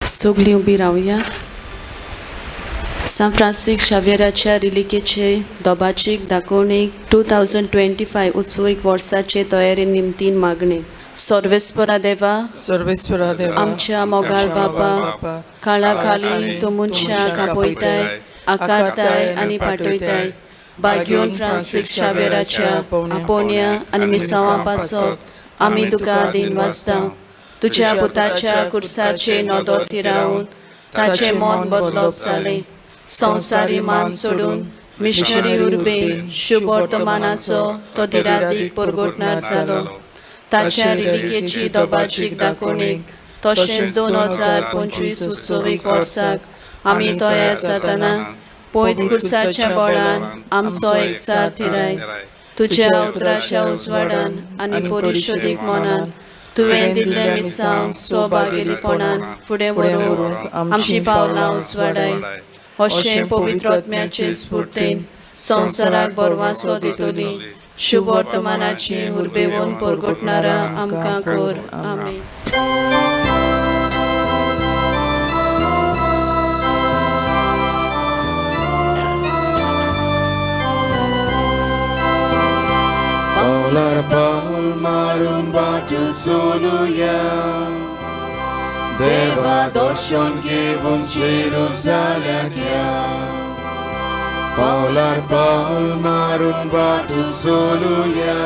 सगळीं उबी रावया. सांत फ्रांसीस शाव्येराच्या रिलिकेचे दोबाचीक दाखोवणेक 2025 उत्सवीक वर्साचे तयारी निमतीन मागणे. सर्वेस्परा देवा, सर्वेस्परा देवा, आमच्या मोगाळ बापा, काळा खाली तूं मनशाक आपयताय, आकारताय आनी पाठयताय. बाग्योन फ्रांसीस शाव्येराच्या आपोवण्या आनी मिसांवां पासत आमी तुका दीन वाचता. तुज्या पुताच्या कुर्साचे नदर थिरावन ताचें मन बदलप जालें. संवसारी मान सोडून मिशनरी उर्बेन शुभ वर्तमानाचो तो दिरादीक परगटणार जालो. ताच्या रिलिकेची दोबाचीक दाखोवणेक तशेंच 2025 उत्सवीक वर्साक आमी तयार जातना पयत कुर्साच्या बळान आमचो एकचार थिराय. तुज्या उतराच्या उजवाडान आनी परिशोधीक मनान तुवें दिल्लें मिसांव सौभागेलीपणान फुडें व्हरूंक आमची पावलां उजवाडाय. अशें पवित्र आत्म्याचे स्फूर्तीन संवसाराक बरवासो दितली शुभ वर्तमानाची उर्बेवन परगटणारा आमकां कर. आमेन. पावलार पावल मारून वाट चलुया, देवा दर्शन घेवन जेरुजाल्याक या. पावलार पावल मारून वाट चलुया,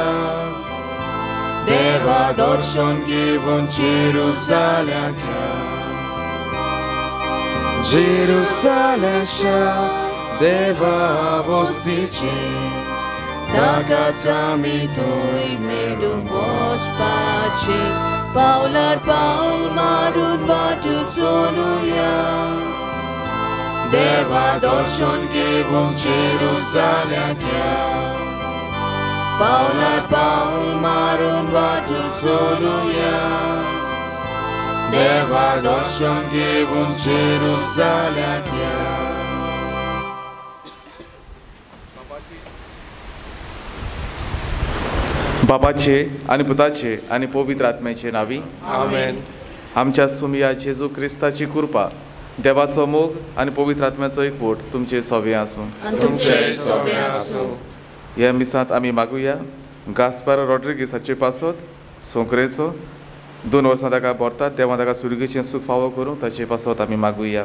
देवा दर्शन घेवन जेरुजाल्याक या. जेरुजाल्याच्या देवा वस्तीचे ताकाच आमी थंय मेळूंक वचपाचें. पावलार पावल मारून वाट चलुया, देवा दर्शन घेवंक जेरुजाल्याक या. पावलार पावल मारून वाट चलुया, देवा दर्शन घेवंक जेरुजाल्याक या. बापाचे आनी पुताचे आनी पवित्र आत्म्याचे नावी आमेन. आमच्या सुमिया जेजू क्रिस्ताची कृपा, देवाचो मोग आनी पवित्र आत्म्याचो एकवट तुमचे सोवे आसूं. ह्या मिसांत आमी मागुया गास्पार रॉड्रिगीस हाचे पासत सोंकरेचो 2 वर्सां ताका भरतात, देवान ताका सुर्गेचें सूख फावो करूं ताचे पासत आमी मागुया.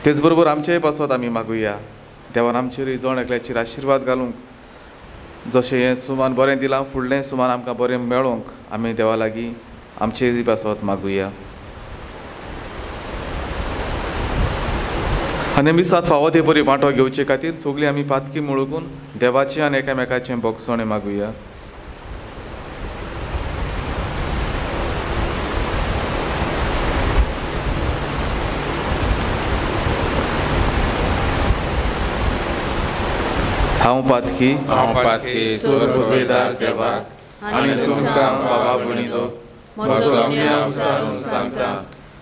तेच बरोबर आमचेय पासत आमी मागुया देवान आमचेरूय जण एकल्याचेर आशिर्वाद घालूंक, जशें हें सुमान बरें दिलां फुडलें सुमान आमकां बरें मेळोंक आमी देवा लागीं आमचेय पासत मागुया. आनी मिसांत फावो ते बरी वांटो घेवचे खातीर सगळीं आमी पातकी मुळगून देवाचें आनी एकामेकाचें भोगसणें मागुया. हांव पातकी, सर्ववेदार देवाक आनी तुमकां बाबा भयणींनो म्हजो गुन्यांव विचारून सांगता,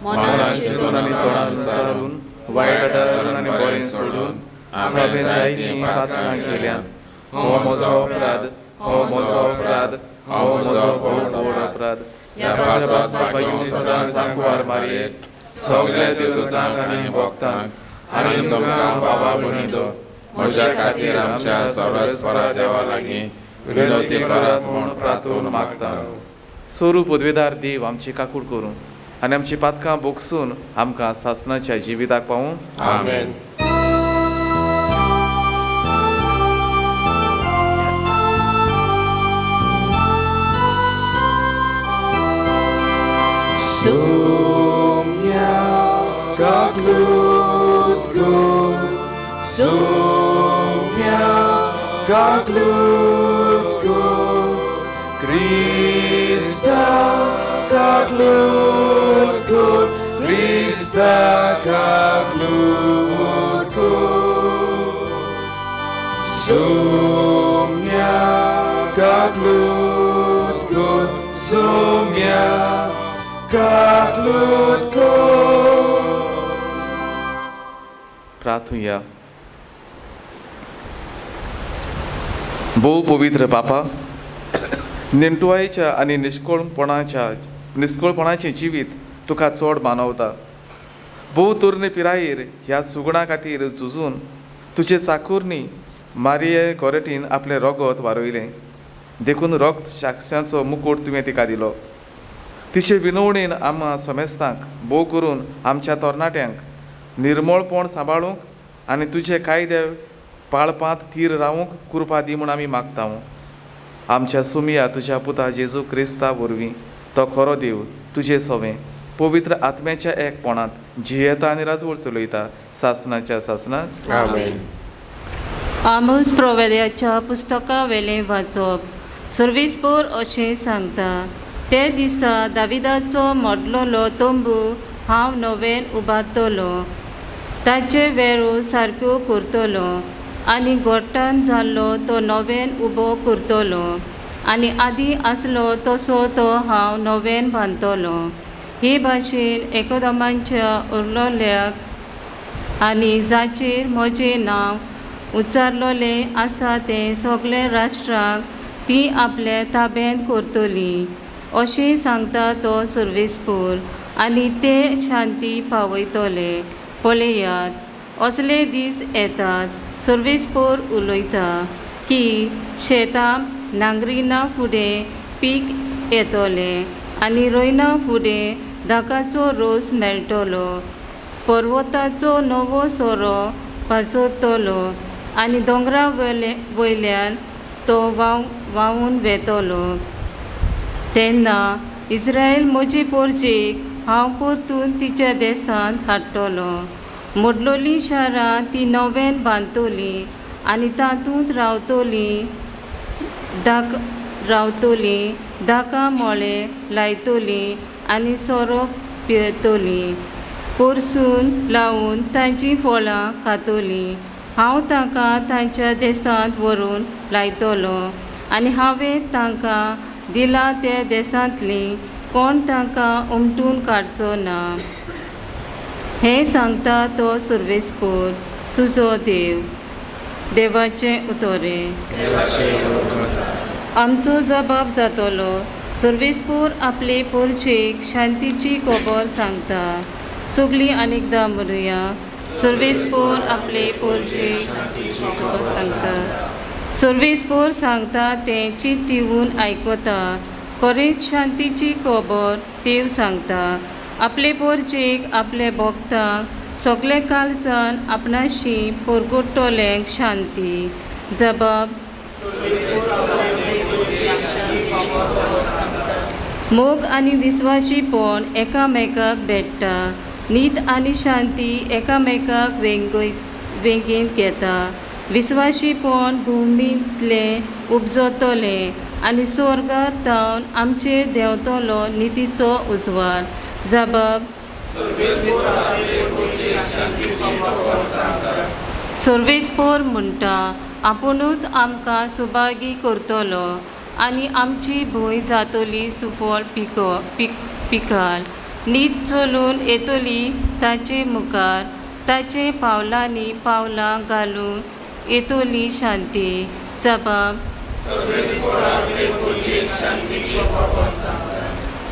मनान चिंतून आनी तोंडान विचारून वायट धरून आनी बरें सोडून हांवें जायतीं पातकां केल्यांत. हो म्हजो अपराध, हो म्हजो अपराध, हो म्हजो भोव व्हड अपराध. ह्या पापाक सदांच सांकवार मारयेक सगल्या देवदूतांक आनी भक्तांक आनी तुमकां बाबा भयणींनो म्हज्या खातीर आमच्या सर्वेस्परा देवा लागीं विनवती करात म्हूण प्रार्थून मागता. सोरू पदवेदार देव आमची काकूट करूं आनी आमची पातकां भोगसून आमकां सासणाच्या जिविताक पावूं. आमेन. Sumya kaklutko, sumya kaklutko, Krista kaklutko, Krista kaklutko, sumya kaklutko, sumya kaklutko. प्रार्थुया. भोव पवित्र बापा, नेणटुवायेच्या आनी निष्कळपणाचें जिवीत तुका चड मानवता. भोव तरणे पिरायेर ह्या सुगणा खातीर झुजून तुजे चाकुरनी मारिये गोरेटीन आपलें रगत वारयलें, देखून रक्त साक्षांचो मुकूट तुवें तिका दिलो. तिचे विनवणेन आमकां समेस्तांक भोव करून आमच्या तरणाट्यांक निर्मळपण सांबाळूंक आनी तुजे कायदे पाळपांत थीर रावूंक कृपा दी म्हूण आमी मागता. आमच्या सुमया तुज्या पुता जेजू क्रिस्ता वरवीं तो खरो देव तुजे सवें पवित्र आत्म्याच्या एकपणांत जियेता आनी राजवट चलयता सासनाच्या सासनाक. आमेन. आमोस प्रोवेद्याच्या पुस्तका वेलें वाचप. सर्वीसपोर अशें सांगता, ते दिसा दाविदाचो मोडलोलो तंबू हांव नव्यान उबारतलो, ताचे वेरो सारक्यो करतलो आनी गोट्टान जाल्लो तो नव्यान उबो करतलो आनी आदीं आसलो तसो तो हांव नव्यान बांदतलो. हे भाशेन एकोदमांच्या उरलोल्याक आनी जाचेर म्हजें नांव उच्चारलोलें आसा तें सगळे राष्ट्रांक ती आपल्या ताब्यांत करतली अशें सांगता तो सर्वेस्पोर आनी ते शांती पावयतले. पळयात, असले दीस येतात, सर्वेस्पोर उलयता की शेतां नांगरिना फुडें पीक येतलें आनी रोयना फुडें दाकाचो रोस मेळटलो, पर्वताचो नवो सोरो पाजतलो आनी दोंगरा वयल्यान तो व्हांवून वेतलो. तेन्ना इस्रायल म्हजे पोरजेक हांव परतून तिच्या देशांत हाडटलो. मोडलोलीं शारां ती नव्यान बांदतली आनी तातूंत रावतली, दाका मोळे लायतली आनी सोरो पियेतली, पोरसून लावन तांचीं फळां खातली. हांव तांकां तांच्या देशांत व्हरून लायतलो आनी हांवें तांकां दिलां त्या देशांतलीं कोण तांकां उमटून काडचो ना. हें सांगता तो सर्वेस्पोर तुजो देव. देवाचें उतोरें. आमचो जबाब जातलो. सर्वेस्पोर आपले पोरचेक शांतीची खबर सांगता. सगळीं आनी एकदां म्हणुया, सर्वेस्पोर आपले पोरचेक खबर सांगता. सर्वेस्पोर सांगता तें चिंत आयकता. खरेंच शांतीची खबर देव सांगता. आपले पोरचेक आपले भक्तांक सगळे काळजान आपणाशी परगटतल्यांक शांती. जबाब. मोग आनी विस्वाशीपण एकामेकाक भेट्टा. नीत आनी शांती एकामेकाक वेंगेंत घेता. विस्वाशीपण भुमींतलें उपजतलें आनी स्वर्गार जावन आमचेर देंवतलो नितीचो उजवाड. जबाब. सर्वेस्पोर म्हणटा, आपुणूच आमकां सुभागी करतलो आनी आमची भूंय जातली सुफळ पिकाल. नीत चलून येतली ताचे मुखार, ताचे पावलांनी पावलां घालून येतली शांती. जबाब.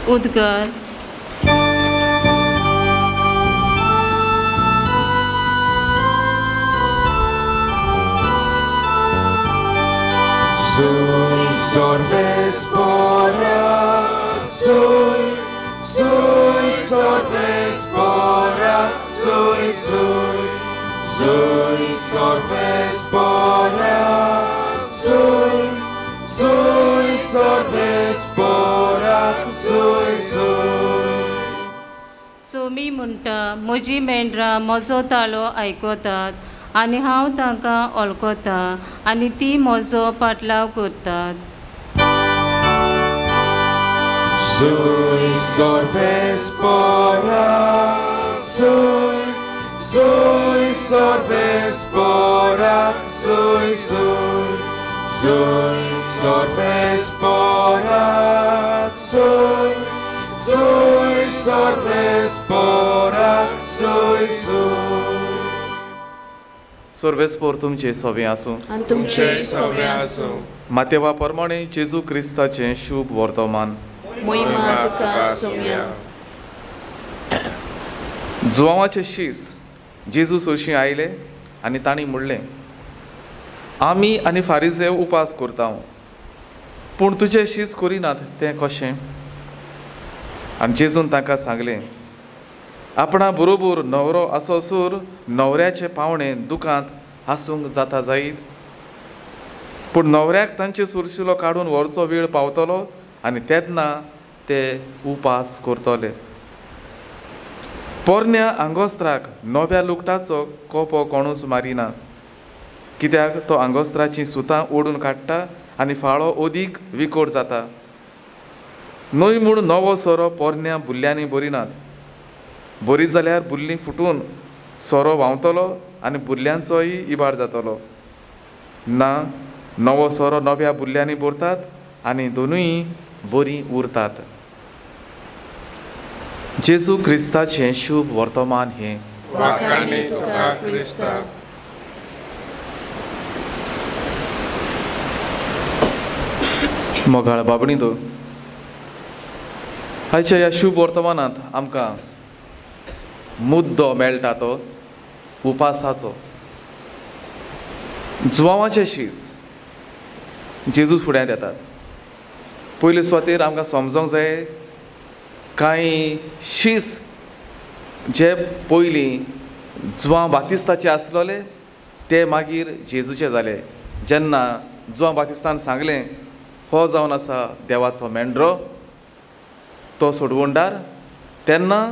उद्गार. Sui sorves pora, sui, sui sorves pora, sui, sui, sui sorves pora, sui, sui sorves pora, sui, sui. Somi म्हणटा, म्हजी मेंढरां म्हजो ताळो आयकतात आनी हांव तांकां वळखता आनी ती म्हजो पाटलाव करतात. Sui sorves pora, sui, sui sorves pora, sui, sui, sui sorves pora, sui, sui sorves pora, sui, sui. सर्वेस्पोर तुमचे सवे आसूं आनी तुमचे सवे आसूं. मातेवा प्रमाणे जेजू क्रिस्ताचें शुभ वर्तमान. मोहिमा तुका सोम्या. जुवांवाचे शीस जेजू सरशीं आयले आनी तांणी म्हणलें, आमी आनी फारिजेव उपास करता, पूण तुजे शीस करिनात तें कशें? आनी जेजून तांकां सांगलें, आपणा बरोबर न्हवरो आसोसर न्हवऱ्याचे पावणे दुकांत आसूंक जाता जायत, पूण न्हवऱ्याक तांचे सुरशिलो काडून व्हरचो वेळ पावतलो आनी तेन्ना ते उपास करतले. पोरण्या आंगोस्त्राक नव्या लुगटाचो कोपो कोणूच मारिना, कित्याक तो आंगोस्त्राचीं सुतां ओडून काडटा आनी फाळो अदीक विकोट जाता. न्हय म्हूण नवो सोरो पोरण्या बुल्ल्यांनी भरिनात, बरी जाल्यार बुल्ली फुटून सोरो व्हांवतलो आनी बुल्ल्यांचोय इबाड जातलो. ना, नवो सोरो नव्या बुल्ल्यांनी भरतात आनी दोनूय बरीं उरतात. जेजू क्रिस्ताचें शुभ वर्तमान हें. मोगाळ बाबणी दो, आयच्या ह्या शुभ वर्तमानांत आमकां मुद्दो मेळटा तो उपासाचो. जुवांवाचे शीस जेजू फुड्यांत येतात. पयले सुवातेर आमकां समजोंक जाय कांय शीस जे पयलीं जुवांव बातिस्ताचे आसलोले ते मागीर जेजूचे जाले. जेन्ना जुवांव बातिस्तान सांगलें, हो जावन आसा देवाचो मेंढरो, तो सोडवणदार, तेन्ना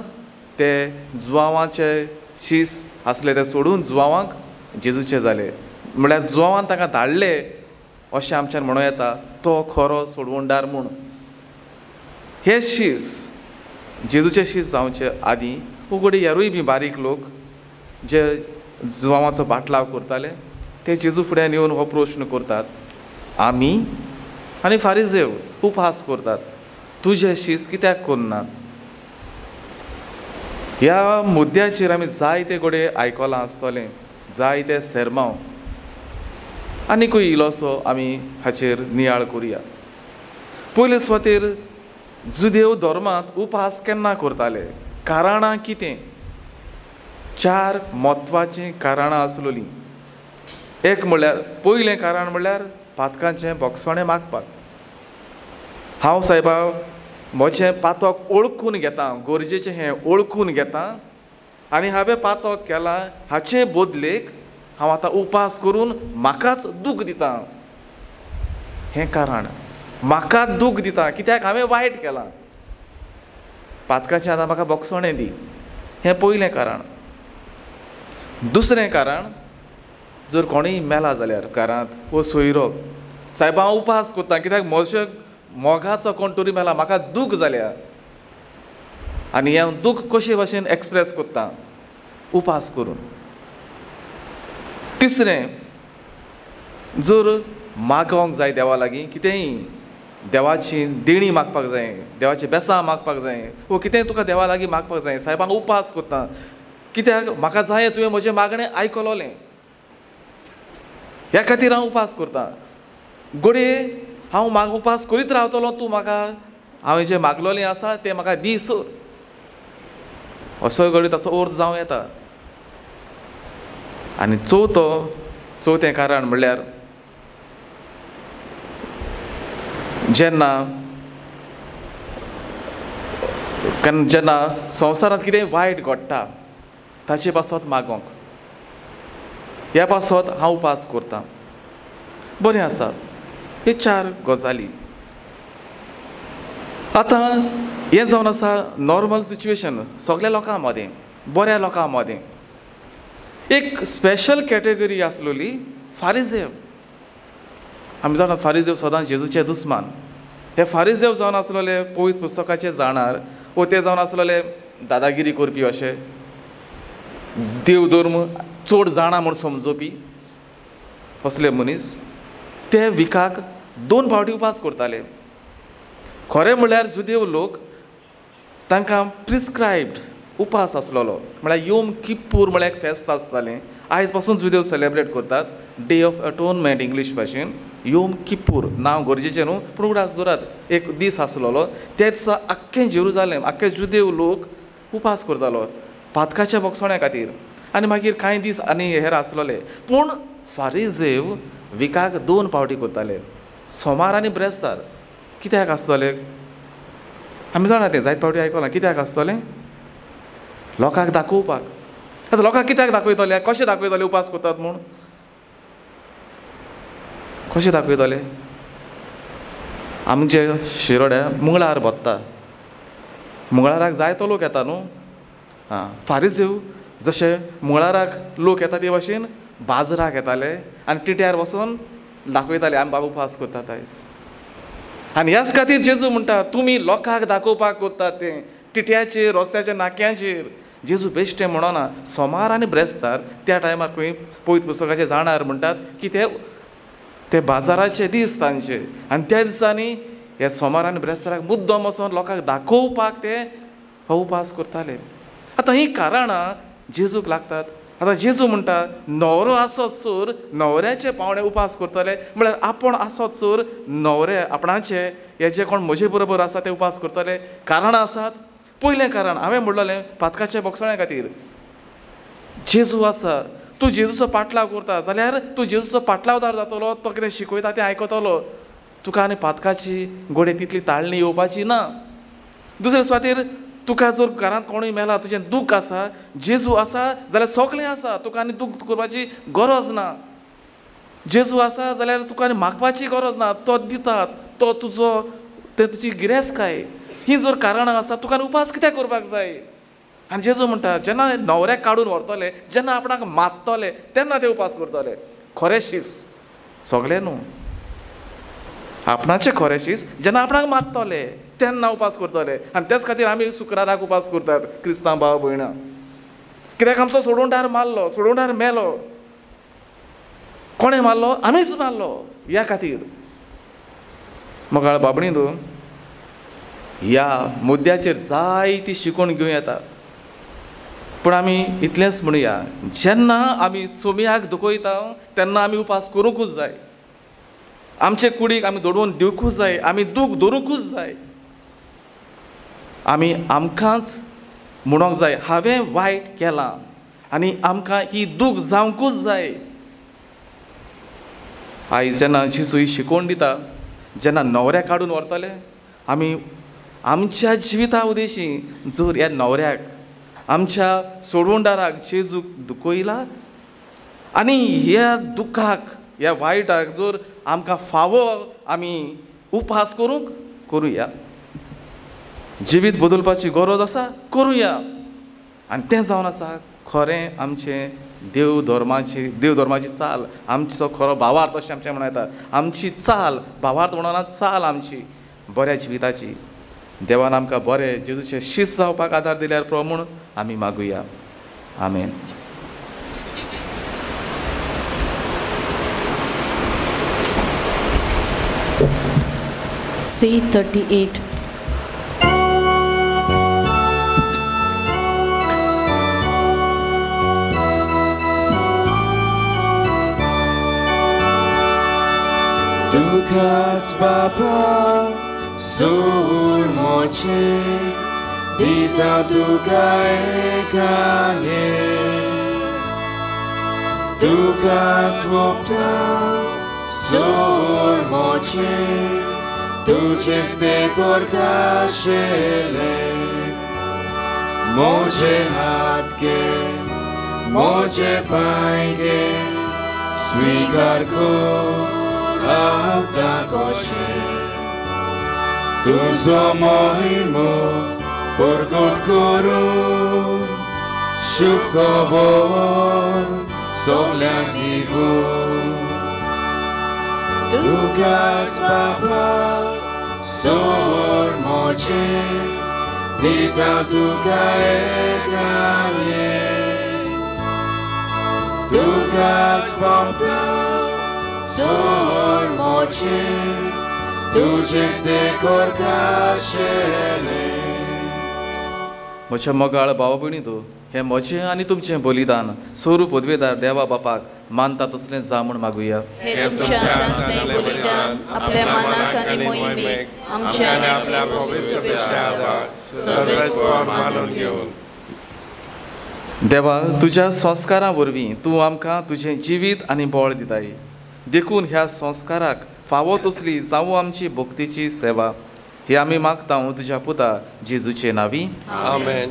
ते जुवांवाचे शीस आसले ते सोडून जुवांवांक जेजूचे जाले. म्हळ्यार जुवांवान तांकां धाडले अशें आमच्यान म्हणूं येता, तो खरो सोडवणदार म्हूण. हे शीस जेजूचे शीस जावचे आदीं उगडी हेरूय बी बारीक लोक जे जुवांवाचो बाटलाव करताले ते जेजू फुड्यान येवन हो प्रश्न करतात, आमी आनी फारिजेव उपहास करतात, तुजे शीस कित्याक करनात? ह्या मुद्द्याचेर आमी जायते कडेन आयकलां आसतलें, जायते सेरमांव. आनीकूय इल्लोसो आमी हाचेर नियाळ करुया. पयले सुवातेर जुदेव धर्मांत उपहास केन्ना करताले, कारणां कितें? चार म्हत्वाचीं कारणां आसलोलीं. एक म्हणल्यार, पयलें कारण म्हणल्यार पातकांचें बोगसणें मागपाक. हांव सायबा म्हजें पातक ओळखून घेता, गरजेचें हें ओळखून घेता आनी हांवें पातक केलां हाचे बदलेक हांव आतां उपास करून म्हाकाच दूख दिता. हें कारण, म्हाका दूख दिता कित्याक हांवें वायट केलां, पातकाचें आतां म्हाका बोगसणें दी. हें पयलें कारण. दुसरें कारण, जर कोणूय मेला जाल्यार घरांत वो सोयरो, सायबा हांव उपास करता कित्याक म्हज्या मोगाचो कोण तरी मेला, म्हाका दूख जाल्या आनी हें दूख कशे भाशेन एक्सप्रेस करता? उपास करून. तिसरें, जर मागोंक जाय देवा लागीं कितेंय, देवाची देणी मागपाक जाय, देवाची बेसां मागपाक जाय, वो कितेंय तुका देवा लागीं मागपाक जाय, सायबांक उपास करता कित्याक म्हाका जाय तुवें म्हजें मागणें आयकलोलें, ह्या खातीर हांव उपास करता. घडये हांव म्हाका उपास करीत रावतलो, तूं म्हाका हांवें जें मागलोलें आसा तें म्हाका दी सर, असोय घडये ताचो अर्थ जावं येता. आनी चवथें कारण म्हणल्यार जेन्ना जेन्ना संवसारांत कितें वायट घडटा ताचे पासत मागोंक, ह्या पासत हांव उपास करता. बरें आसा, हे चार गजाली. आतां हें जावन आसा नॉर्मल सिच्युएशन सगल्या लोकां मदें, बऱ्या लोकां मदें. एक स्पेशल कॅटेगरी आसलोली फारिजेव. आमी जाणा फारिजेव सदांच जेजूचे दुस्मान. हे फारिजेव जावन आसलोले पवित्र पुस्तकाचे जाणार, वो ते जावन आसलोले दादागिरी करपी, अशे देव धर्म चड जाणा म्हूण समजोवपी असले मनीस. ते विकाक 2 फावटी उपास करताले. खरें म्हणल्यार जुदेव लोक तांकां प्रिस्क्रायब्ड उपास आसलोलो, म्हळ्यार योम किप्पूर म्हळ्यार एक फेस्त आसतालें. आयज पासून जुदेव सेलेब्रेट करतात, डे ऑफ अटोनमेंट इंग्लीश भाशेन. योम किप्पूर नांव गरजेचें न्हू, पूण उगडास दवरात, एक दीस आसलोलो. त्या दिसा आख्खें जेरुजालेम, आख्खे जुदेव लोक उपास करतालो. पातकाच्या बोगसोण्या खातीर. आनी मागीर कांय दीस आनी हेर आसलोले. पूण फारीजेव विकाक 2 पावटी करताले, सोमार आनी ब्रेस्तार. कित्याक आसतले आमी जाणा, तें जायत पावटी आयकलां. कित्याक आसतलें? लोकांक दाखोवपाक. आतां लोकांक कित्याक दाखयतले, कशें दाखयतले उपास करतात म्हूण? कशें दाखयतले? आमचे शिरोड्या मंगळार भोत्ता, मंगळाराक जायतो लोक येता न्हू. आं, फारीजेव जशे मंगळाराक लोक येता ते भाशेन बाजराक येताले आनी टिट्यार वचून दाखयताले आमी बाबू उपास करतात आयज. आनी ह्याच खातीर जेजू म्हणटा तुमी लोकांक दाखोवपाक करतात तें टिट्याचेर, रस्त्याच्या नाक्यांचेर. जेजू बेश्टें म्हणना, सोमार आनी ब्रेस्तार त्या टायमार खंय पवित्र पुस्तकाचे जाणार म्हणटात की ते बाजाराचे दीस तांचे, आनी त्या दिसांनी ह्या सोमार आनी ब्रेस्ताराक मुद्दम वचोन लोकांक दाखोवपाक ते हो उपास करताले. आतां हीं कारणां जेजूक लागतात. आतां जेजू म्हणटा न्हवरो आसत सोर न्हवऱ्याचे पावणे उपास करतले, म्हळ्यार आपूण आसत सोर न्हवरे आपणाचे हे जे कोण म्हजे बरोबर आसा ते उपास करतले. कारणां आसात. पयलें कारण हांवें म्हणलेलें पातकाच्या बोगसण्या खातीर. जेजू आसा, तूं जेजूचो पाटलाव करता जाल्यार तूं जेजूचो पाटलावदार जातलो, तो कितें शिकयता तें आयकतलो, तुका आनी पातकाची गोडे तितली ताळणी येवपाची ना. दुसरे सुवातेर तुका जर घरांत कोणूय मेला, तुजें दूख आसा, जेजू आसा जाल्यार सगळें आसा, तुका आनी दूख करपाची गरज ना. जेजू आसा जाल्यार तुका आनी मागपाची गरज ना, तो दिता, तो तुजो, ते तुजी गिरेस्तकाय. ही जर कारणां आसा तुका आनी उपास कित्याक करपाक जाय? आनी जेजू म्हणटा जेन्ना न्हवऱ्याक काडून व्हरतले, जेन्ना आपणाक मारतले तेन्ना ते उपास करतले. खरें शीस सगळें न्हू, आपणाचें खरें शीस जेन्ना आपणाक मारतले तेन्ना उपास करतले. आनी त्याच खातीर आमी शुक्राराक उपास करतात क्रिस्तांव भाव भयणां, कित्याक आमचो सोडूंडार मारलो, सोडूंडार मेलो. कोणें मारलो? आमीच मारलो. ह्या खातीर मोगाळ बाबणी तूं ह्या मुद्द्याचेर जायती शिकवण घेवं येता, पूण आमी इतलेंच म्हणुया, जेन्ना आमी सोमयाक दुखयता तेन्ना आमी उपास करूंकूच जाय, आमचे कुडीक आमी दडोवन दिवकूच जाय, आमी दूख दवरूंकूच जाय. आमी आमकांच म्हणूंक जाय हांवें वायट केलां आनी आमकां ही दूख जावंकूच जाय. आयज जेन्ना जेजू ही शिकवण दिता, जेन्ना न्हवऱ्याक काडून व्हरतले, आमी आमच्या जिविता उदेशी जर ह्या न्हवऱ्याक, आमच्या सोडवणदाराक जेजूक दुखयला आनी ह्या दुखाक, ह्या वायटाक जर आमकां फावो आमी उपास करूंक करुया, जिवीत बदलपाची गरज आसा करुया. आनी तें जावन आसा खरें आमचें देव धर्माची चाल, आमचो खरो भावार्थ अशें आमचें म्हणूं येता. आमची चाल, भावार्थ म्हणना, चाल आमची बऱ्या जिविताची. देवान आमकां बरें जेजूचे शीस जावपाक आदार दिल्यार पुरो म्हूण आमी मागुया. आमेन. C38. Tukas Baba sur moche dita tuka ekane, tukas mokta sur moche tučeste korkašele, moje hatke moje pajke svikar ko koshe, tuzo mohimu porgot koru, shub kobor soglan divu. Tukas Baba sur moche dita tuka ekane, tukas Baba sur moche tučeste korkašele. म्हज्या मोगाळ भाव भयणी तूं हें म्हजें आनी तुमचें बलिदान स्वरूप पदवेदार देवा बापाक मानता तसलें जा म्हूण मागुया. हे तुमच्या हातांतलें बलिदान आपल्या मनाक आनी मोहिमेक आमच्या आनी आपल्या पवित्र सर्वेस्पर मानून घेवन. देवा, तुज्या संस्कारां वरवीं तूं आमकां तुजें जिवीत आनी बळ दिताय, देखून ह्या संस्काराक फावो तसली जावं आमची भक्तीची सेवा ही आमी मागता तुज्या पुता जेजूचे नांवी, आमेन।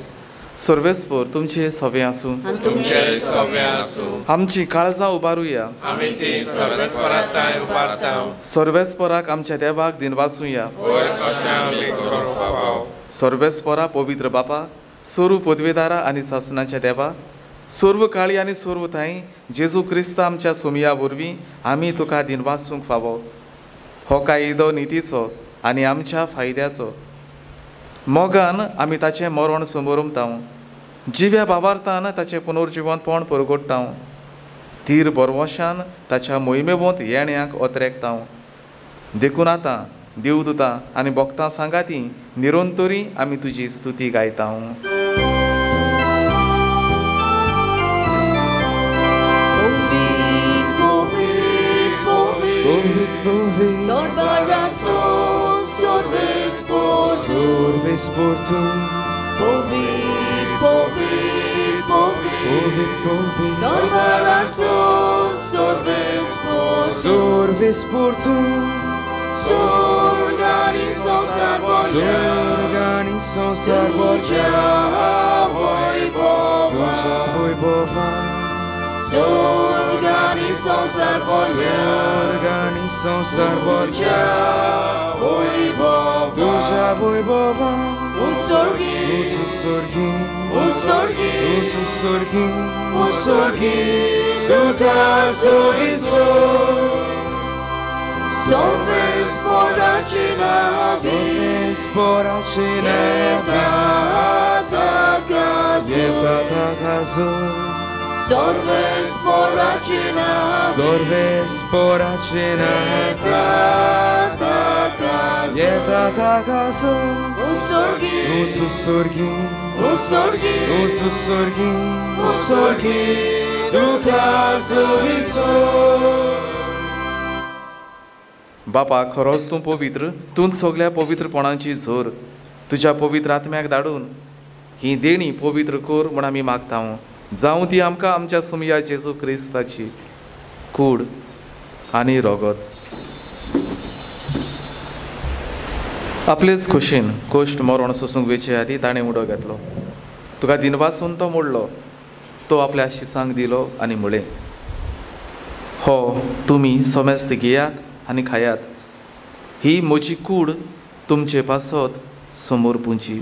सर्वेस्पोर तुमचे सवे आसूं, तुमचे सवे आसूं। आमची काळजां उबारुया, आमी ती सर्वेस्पराक उबारता। सर्वेस्पराक आमच्या देवाक दिनवासुया। होय, अशें आमी करूंक फावो। सर्वेस्परा पवित्र बापा, सर्व पदवेदारा आनी सासनाच्या देवा, सर्व काळी आनी सर्व थांय जेजू क्रिस्त आमच्या सोमया वरवीं आमी तुका दिनवासूंक फावो। हो कायदो नितीचो आनी आमच्या फायद्याचो। मोगान आमी ताचें मरण समोरमताव, जिव्या बाबार्थान ताचें पुनर्जिवंतपण परगोडटाव, धीर बरवशान ताच्या मोहिमेवंत येण्याक ओतरेकताव। देखून आतां देवदूतां आनी भक्तां सांगाती निरंतरी आमी तुजी स्तुती गायताव। बापा, खरोच तूं पवित्र, तूं सगल्या पवित्रपणाची झोर। तुज्या पवित्र आत्म्याक धाडून ही देणी पवित्र कर म्हूण आमी मागता। जावं ती आमकां आमच्या सुमया जेजू क्रिस्ताची कूड आनी रगत। आपलेच खोशेन कोश्ट मरण सोसूंक वेचे आदी ताणें उडो घेतलो, तुका दिनवासून तो मोडलो, तो आपल्या शिसांक दिलो आनी म्हळें, हो तुमी समेस्त घेयात आनी खायात, ही म्हजी कूड तुमचे पासत समोर पुंची।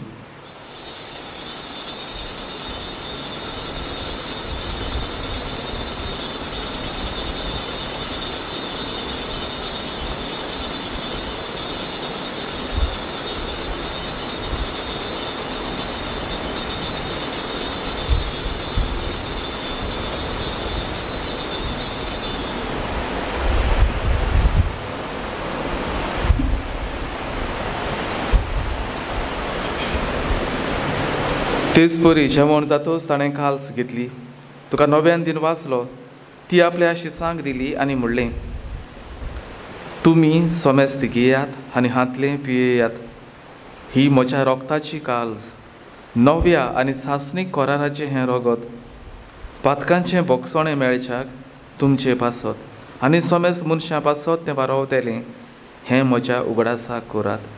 तेच परी जेवण जातोच ताणें काल्स घेतली, तुका नव्यान दिन वाचलो, ती आपल्या शिसांक दिली आनी म्हणलें, तुमी समेस्त घेयात आनी हांतलें पियेयात, ही म्हज्या रोगताची काल्स, नव्या आनी सासणीक कराराचें हें रगत, पातकांचें बोगसणें मेळच्याक तुमचे पासत आनी समेस्त मनशां पासत तें वारोवतलें, हें म्हज्या उगडासाक करात।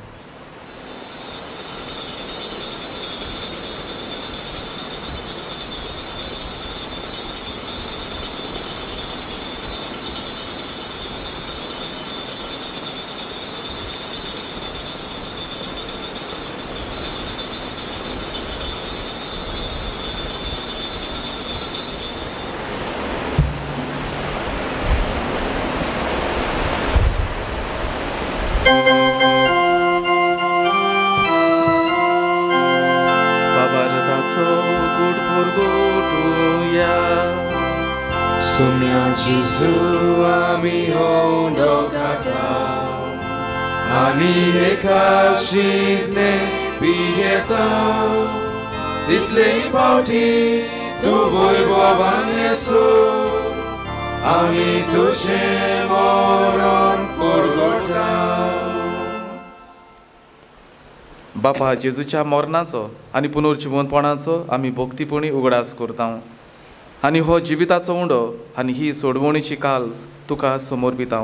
बापा जेजूच्या मरणाचो आनी पुनर्जिवंतपणाचो आमी भक्तीपणी उगडास करता आनी हो जिविताचो उंडो आनी ही सोडवणीची काल्स तुका समर्पिता.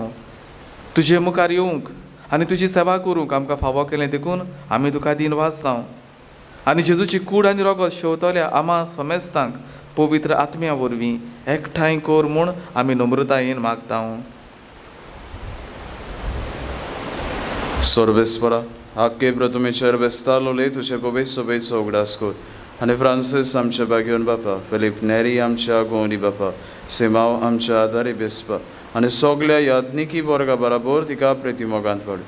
तुजे मुखार येवंक आनी तुजी सेवा करूंक आमकां फावो केलें देखून आमी तुका दिन वाचता आनी जेजूची कूड आनी रोगत शेवतल्या आमा समेस्तांक पवित्र आत्म्या वरवीं एकठांय कर म्हूण आमी नम्रतायेन मागता. सर्वेस्परा आक्के प्रथमेचेर बेस्तालोले तुजे पवित्र सभेचो उगडास कर आनी फ्रांसीस आमच्या बागेवन बापा, फिलीप नेरी आमच्या गोंडी बापा, सिमाव आमच्या आदारी बेस्पा आनी सगल्या याज्ञिकी वर्गा बराबर तिका प्रितीमोगांत पड.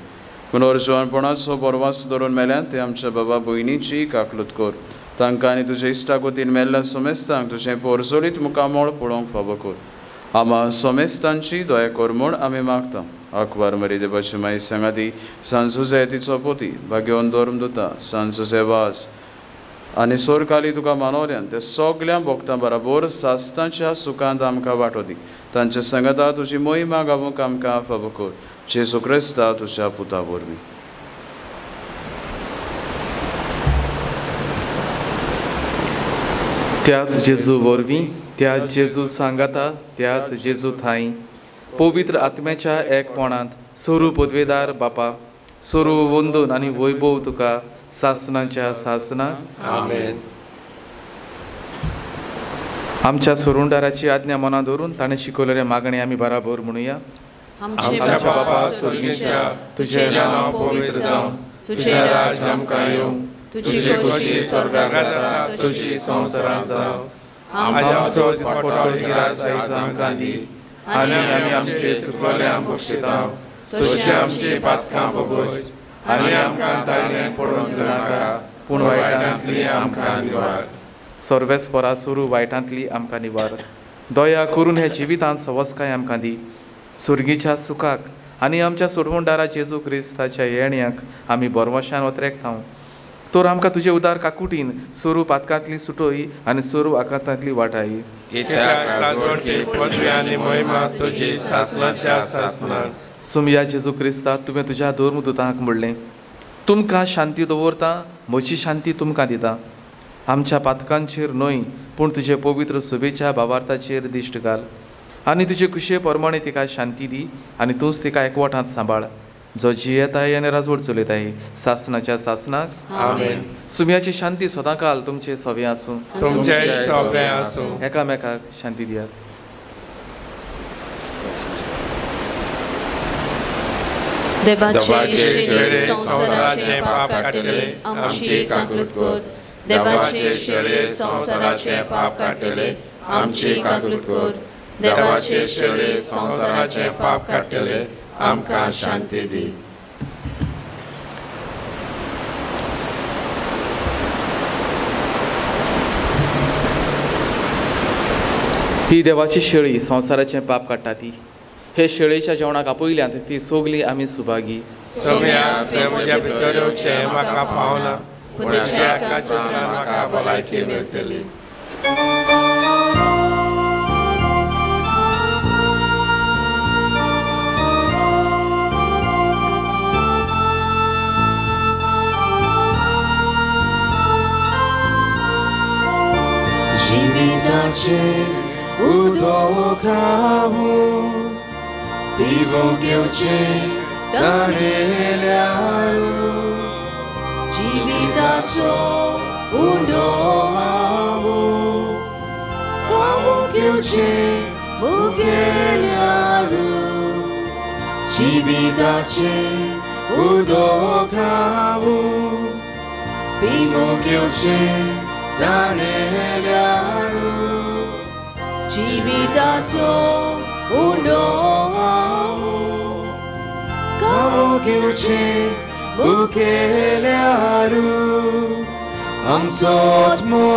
पुनर्जिवनपणाचो बरवास धरून मेल्यान ते आमच्या बाबा भयणीची काकलूत कर. तांकां आनी तुजे इश्टागतीन मेल्ल्या सोमेस्तांक तुजें पोरजोलीत मुखामळ पळोवंक फावो कर. आमा सोमेस्तांची दया कर म्हूण आमी मागता. आकवार मरी देवाची माई सांगाती सान जुझे तिचो पोती भाग्यवन धर्म दुता सान जुझे वास आनी सोरकाली तुका मानवल्यान ते सगल्या भोक्तां बराबर सास्तांच्या सुखांत आमकां वांटो दी. तांचे सांगाता तुजी मोहिमा गावूंक आमकां फावो कर. जेजू क्रिस्ता तुज्या पुता वरवीं. त्याच जेजू वरवीं, त्याच जेजू सांगाता, त्याच जेजू थांय पवित्र आत्म्याच्या एकपणांत सोरू पदवेदार बापा सोरू वंदून आनी वैभव तुका सासनाच्या सासना. आमेन. आमच्या सोरुंडाराची आज्ञा मनां धरून ताणें शिकवलेले मागणे आमी बराबर म्हणुया. आमच्या बापा स्वर्गीच्या, तुजें नांव पवित्र जावं, तुजें राज्य आमकां येवं, तुजी खोशी स्वर्गांत जाता तशी संवसारांत जावं. आमचो दिसपट्टो गिरास आयज आमकां दी आनी आमी आमचे चुकलेल्यांक बक्षिता तशी आमची पातकां भोगोस आनी आमकां ताळण्याक पडोवन दिनाका, पूण वायटांतली आमकां निवार. सर्वेस्परा सुरू वायटांतली आमकां निवार. दया करून ह्या जिवितांत सवसकाय आमकां दी. सुर्गीच्या सुखाक आनी आमच्या सोडवणदारा जेजू क्रिस्ताच्या येण्याक आमी बरवशान वत्रेकता. तर आमकां तुजे उदार काकुटीन सुरू पातकांतली सुटोय आनी सुरू आकांतांतली वाटाय. सुमया जेजू क्रिस्ता, तुवें तुज्या धर्मदुतांक म्हणलें, तुमकां शांती दवरता, म्हजी शांती तुमकां दिता. आमच्या पातकांचेर न्हय पूण तुजे पवित्र सभेच्या भावार्थाचेर दिश्ट घाल आनी तुजे कुशे प्रमाणे तिका शांती दी आनी तूंच तिका एकवटांत सांबाळ, जो जियेताय आनी राजवट चलयताय सासनाच्या सासनाक. आमेन. सुम्याची शांती सदांकाल तुमचे सोबे आसूं. तुमचे सोबे आसूं. एकामेकाक शांती दियात. देवाचे शेळे संवसाराचे पाप काडटले आमची काकूत कर. देवाचे शेळे संवसाराचे पाप काडटले आमची काकूत कर. देवाचे शेळे संवसाराचे पाप काडटले आमकां शांती दी. ही देवाची शेळी संवसाराचें पाप काडटा ती हे शेळेच्या जेवणाक आपयल्यात ती सगली आमी सुभागी. सोम्या, तुवें म्हज्या भितर येवचें म्हाका पावना, पूण तुज्या एका उतरान म्हाका भलायकी मेळटली. जिविताचें उदक हांव पिवूंक येवचें ताणेल्यार. जिविताचो उंडो हांव खावूंक येवचें मुगेल्यार. जिविताचें उदक हांव पिवूंक येवचें ताणेल्यार. जिविताचो उंडो हांव खावूंक येवचें मुखेल्यार. आमचो आत्मो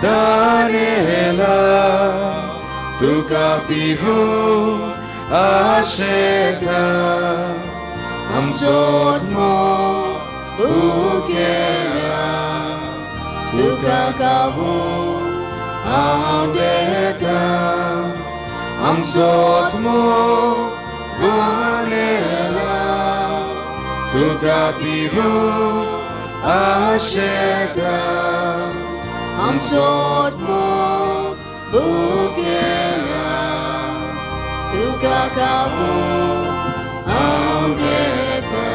ताणेला तुका पिवूंक आशेता. आमचो आत्मो मुखेल्या तुका खावूंक आवडेता. आमचो आत्मो ताणेला तुका पिवूंक आशेता आमचो आत्मो भुकेला तुका खावूंक हांव घेता.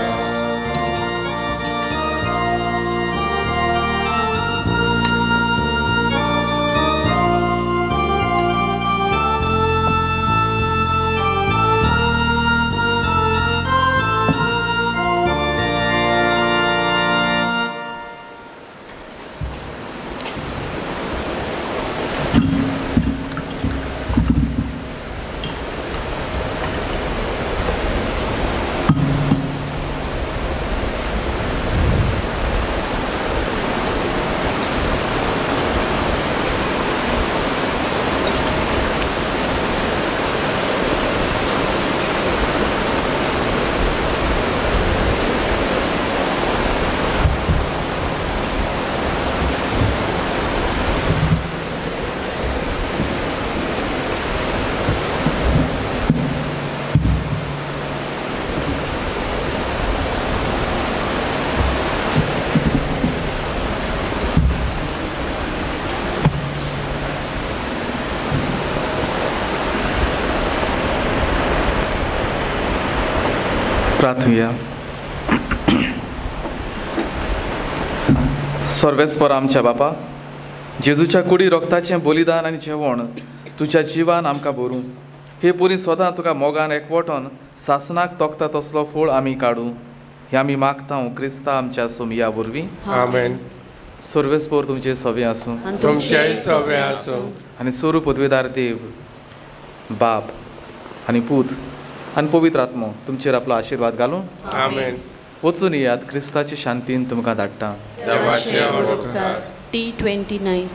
प्रार्थुया. सर्वेस्पर आमच्या बापा, जेजूच्या कुडी रोगताचें बलिदान आनी जेवण तुज्या जिवान आमकां भरूं. हे पुरी सदां तुका मोगान एकवटोन सासनाक तोखता तसलो फोळ आमी काडूं हे आमी मागता क्रिस्ता आमच्या सोमया वरवीं. आमेन. सर्वेस्पर तुमचे सवे आसूं, तुमचेय सवे आसूं. आनी सोरू पदवेदार देव बाप आनी पूत आनी पवित्र आत्मो तुमचेर आपलो आशिर्वाद घालूं. आमेन. वचून येयात, क्रिस्ताची शांतीन तुमकां धाडटा. T29.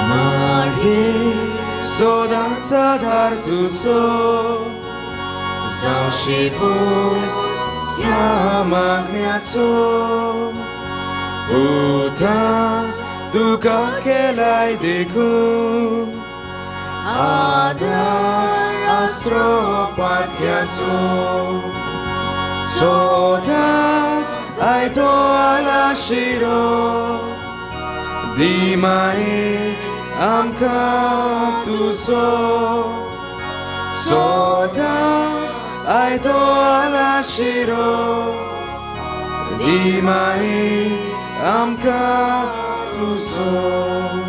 मार्गे सदांच आधार तुजो जावं शिवून ह्या मागण्याचो पुता तुका केलाय देखून आधार आसरो पात्याचो सदांच आयतो आलाशिरो दिमाये आमकां तुजो सदांच आयतो आलाशिरो दिमाये आमकां तुजो.